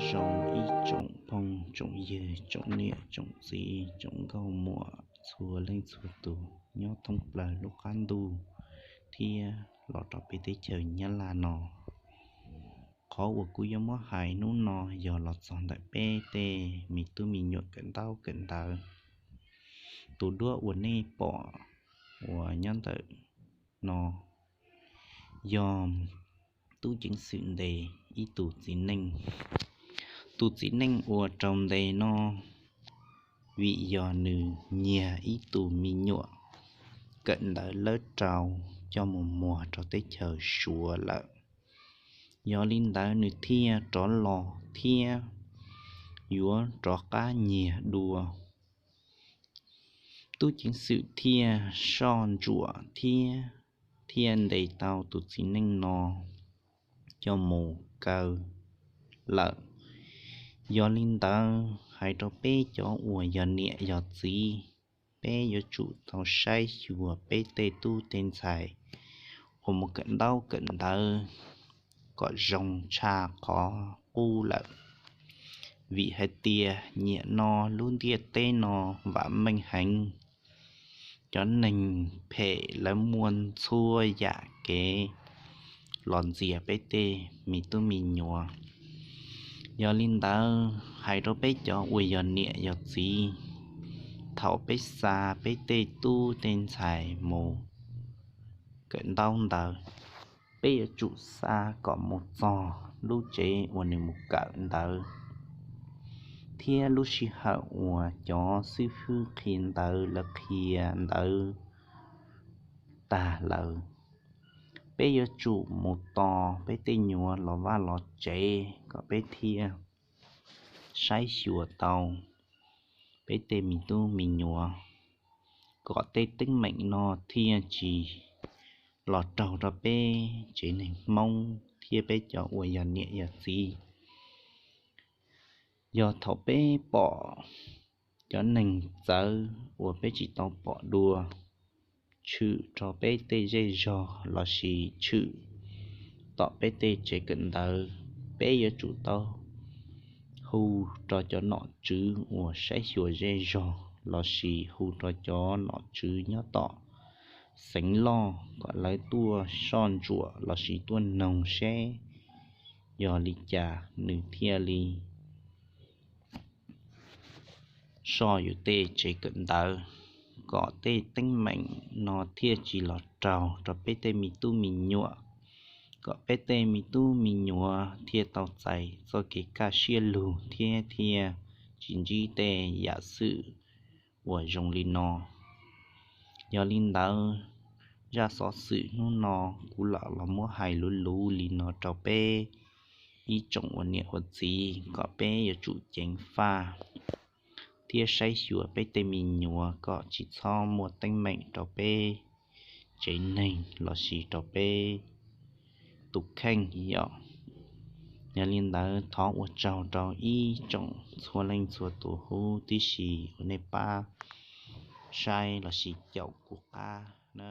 Zoo ib tsoom phooj tsoom ywg, tsoom niam tsoom txiv, tsoom nkauj muam txhua leej txhua tus nyob thoob plaws lub qab ntuj thiab los rau peb teb chaws Nyab Laj no. Qhov uas kuv yuav muab hais hnub no yog los txog ntawm peb tej me tub me nyuam kawm ntaub kawm ntawv. Tus duab uas nej pom uas nyob ntawm no yog tub ceev xwm ntes ib tug txiv neej. Tus txiv neej uas raug ntes no vim yog nws nyiag ib tug me nyuam kawm ntawv lab rau coj mus muag rau teb chaws Suav lawm. Yog li ntawd nws thiaj rov los thiab yuav rov qab nyiag dua. Tub ceev xwm thiaj soj ntsuam thiab thiaj ntes tau tus txiv neej no coj mus kaw lawm. Yog li ntawd hais rau peb cov uas yog niam yog txiv, peb yuav tsum tau saib xyuas peb tej tub tej ntxhais uas mus kawm ntaub kawm ntawv kom zoo tshaj qhov qub lawm. Vim hais tias nim no lub ntiaj teb no vam meej heev, cov neeg phem lawv muaj txhua yam kev los ntxias peb tej me tub me nyuam. Yog li ntawd hais rau peb cov uas yog niam yog txiv, thaum peb xa peb tej tub tej ntxhais mus kawm ntaub ntawv, peb yuav tsum xa kom mus txog lub tsev uas nws mus kawm ntawv thiab lub sij hawm uas cov xib hwb qhia ntawv lawv qhia ntawv tag lawm. Peb yuav tsum mus tos peb tej nyuam los vaj los tsev kom peb thiaj saib xyuas tau peb tej me tub me nyuam, kom tej teeb meem no thiaj tsis los raug rau peb tsev neeg Hmoob thiab peb cov uas yog niam yog txiv. Yog thaum peb pom cov neeg txawv uas peb tsis tau pom dua tshwm rau peb tej zej zog lossis tshwm tom peb tej tsev kawm ntawv, peb yuav tsum tau hu rau cov nom tswv uas saib xyuas zej zog lossis hu rau cov nom tswv nyob tom xeev loj kom lawv tuaj soj ntsuam lossis tuaj noog seb yog li cas nws thiaj li soj yus tej tsev kawm ntawv, kom tej teeb meem no thiaj tsis los raug rau peb tej me tub me nyuam, kom peb tej me tub me nyuam thiaj tau txais txoj kev kaj siab lug thiab thiaj tsis ntsib tej yam xwm uas zoo li no. Yog li ntawd, zaj xov xwm hnub no kuv lam los muab hais luv luv li no rau peb ib tsoom ua niam ua txiv kom peb yuav tsum ceev faj thiab saib xyuas peb tej me nyuam kom tsis txhob muaj teeb meem rau peb tsev neeg lossis rau peb tus kheej yom. Yog li ntawd thov ua tsaug rau ib tsoom txhua leej txhua tus huv tib si uas nej pab saib lossis caum kuv qab na.